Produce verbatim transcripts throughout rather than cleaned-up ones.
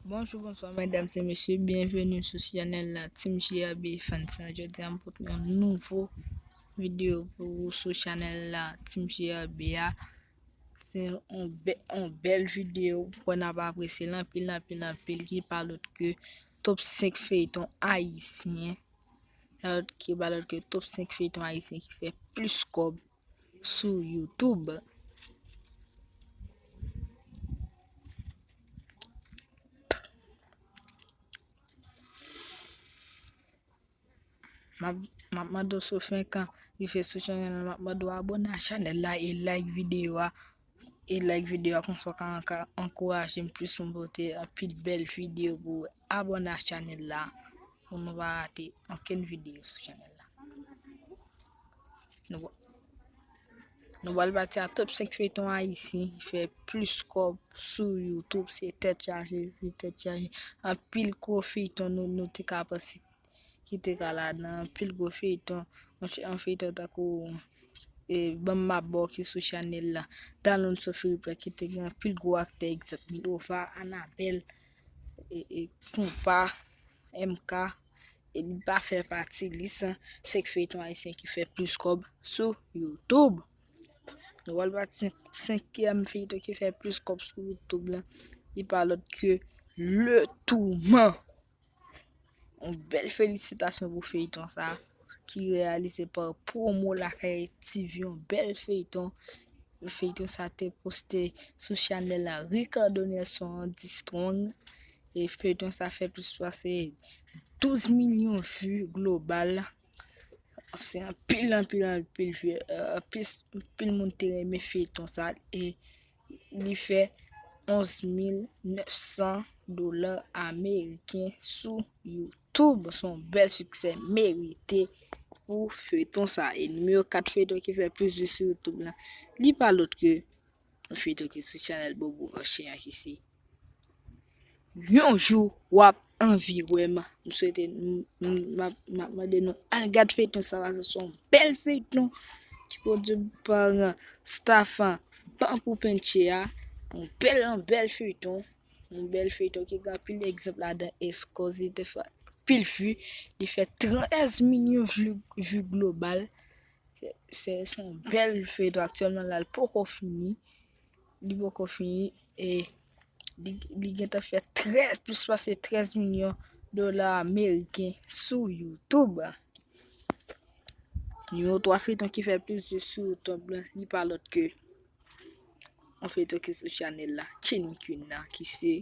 Bonjou, bonswa, medam e mesye, byenveni sou chanèl la, Team J R B Fans. Jodi a, m pote yon nouvo videyo pou ou sou chanèl la, Team J R B a. Se yon bè-, yon bèl videyo, m kwè n ap apresye l anpil, anpil, anpil, ki pa lòt ke top senk feyton ayisyen. Pa lòt ke, pa lòt ke top senk feyton ayisyen ki fè plis kòb sou YouTube. M ap, m ap mande w si w fenk rive sou chanèl la, m ap mande w abòne a chanèl la e like videyo a. E like videyo a, konsa w ka, ka ankouraje m plis pou m pote anpil bèl videyo pou ou. Abòne a chanèl la pou nou pa rate okenn videyo sou chanèl la. Nou, nou pral pati a top senk feyton ayisyen ki fè plis kòb sou YouTube. Se tèt chaje, se tèt chaje. Anpil gwo feyton nou, nou te ka panse ki te ka ladan, anpil gwo feyton, yon ch-, yon feyton tankou, e, Ban m Mabò ki sou chanèl la, Dalonso Philippe la ki te gen anpil gwo aktè, egzanp, Milova, Anabèl, e, e, Konpa, M K, e li pa fè pati lis senk feyton ayisyen ki fè plis kòb sou YouTube. Nou pral pati senk, senkyèm feyton ki fè plis kòb sou YouTube la, li pa lòt ke Le Tourment. Yon bèl felisitasyon pou feyton sa, ki reyalize pa Promo Lakay T V, yon bèl feyton. Feyton sa te poste sou chanèl la, Ricardo Nelson D-Strong. E feyton sa fè plis pase douz milyon vi global. Se anpil, anpil, anpil vi, e, plis, anpil moun te renmen feyton sa. E li fè onz mil nèf san dola ameriken sou YouTube. Se yon bèl siksè merite pou feyton sa. E nimewo kat feyton ki fè plis vi sou YouTube la, li pa lòt ke yon feyton ki sou chanèl Bobo Rocher an, ki se Yon Jou W ap Anvi Wè M. M swete, m, m, m ap, m ap mande nou al gad feyton sa, paske se yon bèl feyton ki pwodui pa staff an Bank ou Pentye a. Yon bèl, yon bèl feyton. Yon bèl feyton ki gen anpil egzanp ladan, Escroc, li te fè anpil vi. Li fè trèz milyon vi, vi global. Se, se, se yon bèl feyton. Aktyèlman la, li poko fini. Li poko fini. E li, li gentan fè trèz, plis pase trèz milyon dola ameriken sou YouTube. Nimewo twa feyton ki fè plis vi sou YouTube la, li pa lòt ke yon feyton ki sou chanèl la, Jenny Queen nan, ki se,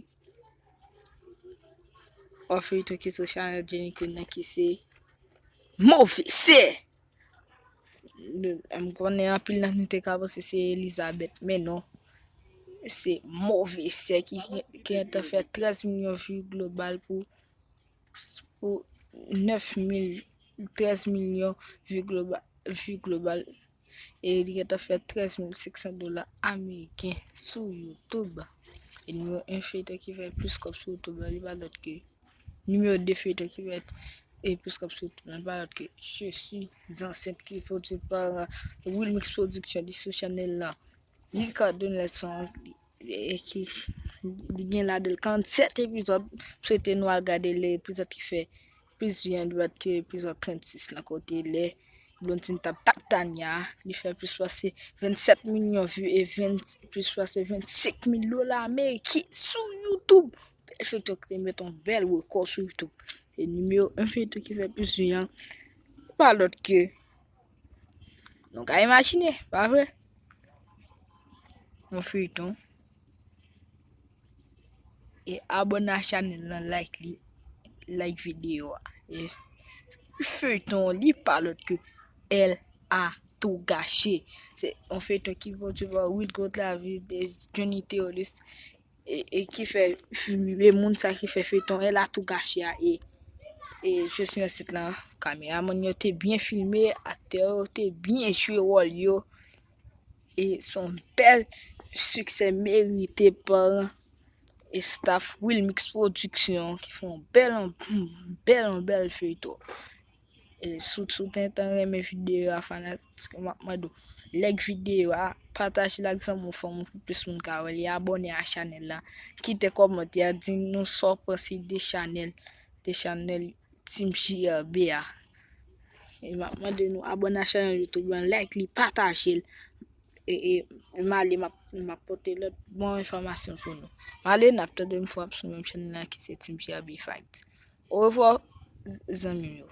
yon feyton ki sou chanèl Jenny Queen nan, ki se Move Sè. Nou, m konnen anpil nan nou te ka panse se Elizabeth, men non. Se Move Sè ki, ki, ki gentan fè trèz milyon vi global pou, pou nèf mil, trèz milyon vi global, vi global. E li gentan fè trèz mil senk san dola ameriken sou YouTube. E nimewo en feyton ki fè plis kòb sou YouTube la, li pa lòt ke, nimewo de feyton ki fè, e, plis kòb sou YouTube la, li pa lòt ke Je suis enceinte, ki pwodui pa Wilmix Production, li sou chanèl la. Ricardo Nelson, e, ki, li gen ladan l karannsèt epizòd. M swete nou al gade epizòd ki fè plis vi an, li pa lòt ke epizòd trannsis lan, kote lè Blondine t ap bat Tania, li fè plis pase vennsèt milyon vi e ven, plis pase vennsenk mil dola ameriken sou YouTube. Bèl feyton ki te met yon bèl rekò sou YouTube. E nimewo en feyton ki fè plis vi an, pa lòt ke, nou ka imajine, pa vre? Yon feyton. E abòne a chanèl lan, like li, like videyo a. E feyton an, li pa lòt ke Elle a tout gâché. Se yon feyton ki pwodui pa Wilgo Clavier, Johnny Theolus, e, e ki fè, e moun sa ki fè feyton Elle a tout gâché a, e, e Je suis enceinte lan, kameramann yo te byen filme, aktè yo te byen jwe wòl yo. E se yon bèl siksè merite pa staff Wilmix Production ki fè yon bèl, yon bèl, yon bèl feyton. E si w, si w te, te renmen videyo a, fanatik, m ap mande w like videyo a, pataje l ak zanmi w, fanmi w pou plis moun ka wè li, abòne a chanèl la, kite kòmantè a, di nou sa w panse de chanèl, de chanèl Team J R B a. E m ap mande nou abòne a chanèl YouTube la, like li, pataje l. E, e m ale, m ap, m ap pote lòt bon enfòmasyon pou nou. M ale, n ap tande m fwa sou menm chanèl la ki se Team J R B Fight. Orevwa, zanmi m yo.